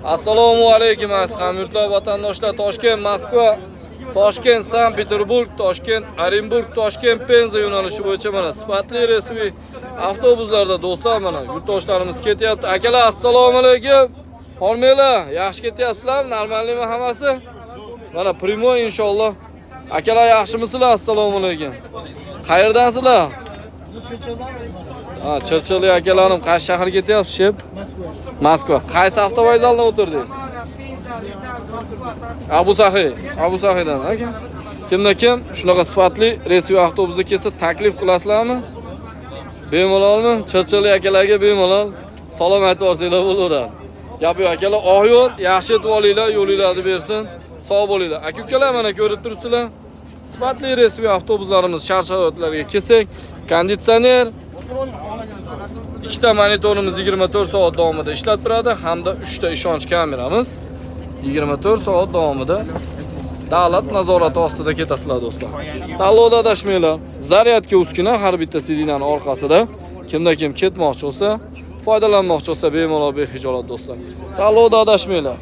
Assalomu alaykum, aziz hamyurtlar, vatandoshlar. Toshkent, Moskva, Toshkent, Sankt Peterburg, Toshkent, Orenburg, Toshkent, Penza yo'nalishi bo'yicha mana sifatli рейсовый avtobuslarda, do'stlar, mana yurtdoshlarimiz ketyapti. Akalar, assalomu alaykum. Hormanglar, yaxshi ketyapsizlarmi? Нормальный mi hammasi? Mana прямой, inshaalloh. Akalar, yaxshimisizlar? Assalomu alaykum. Qayerdansizlar? Ha, Chirchiqlik akalarim, qaysi shaharga ketyapsiz, shep? Moskva. Qaysi avtovokzaldan o'tirdingiz? Abu Saxiy. Abu Saxiydan, aka. Kimda kim shunaqa sifatli рейсовый avtobusda kelsa, taklif qilasizlarmi? Bemalolmi? Chirchiqlik akalarga bemalol salom aytib yuborsanglar bo'laveradi. Gap yo'q, akalar, oq yo'l, yaxshi yetib olinglar, yo'linglarni bersin. Sog' bo'linglar. Aka ukalar, mana ko'rib turibsizlar. Sifatli рейсовый avtobuslarimiz shart sharoitlarga kelsak, konditsioner, ikkita monitorimiz 24 soat davomida ishlab turadi hamda 3 ta ishonch kameramiz 24 soat davomida davlat nazorati ostida ketasizlar, do'stlar. Tanlovda adashmanglar. Зарядка uskuna har bitta сиденье ni orqasida. Kimda kim ketmoqchi bo'lsa, foydalanmoqchi bo'lsa, bemalol, behijolat, do'stlar. Tanlovda adashmanglar.